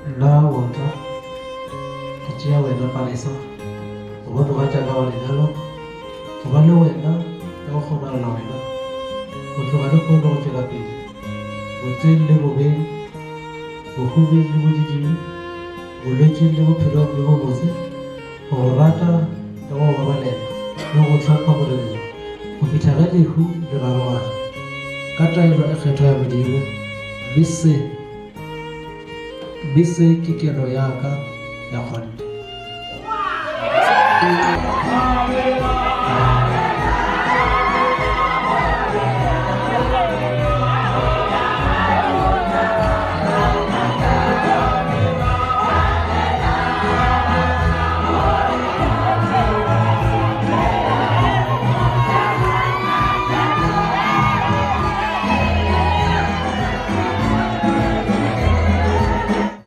Nna Wonka, ke tšea wena Palesa go ba mogatšaka wa lenyalo, go ba le wena le go kgomarela wena go tloga lehono go tšwela pele, botseng le bobeng, bohuming le bodiiding, bolwetšing le bophelong bjo bobotse, go go rata le go go babalela le go go hlompha Moreneng go fihla ge lehu le rarogana, ka taelo e kgethwa ya Modimo, mme se. Mme se ke keno ya ka ya kgonthe.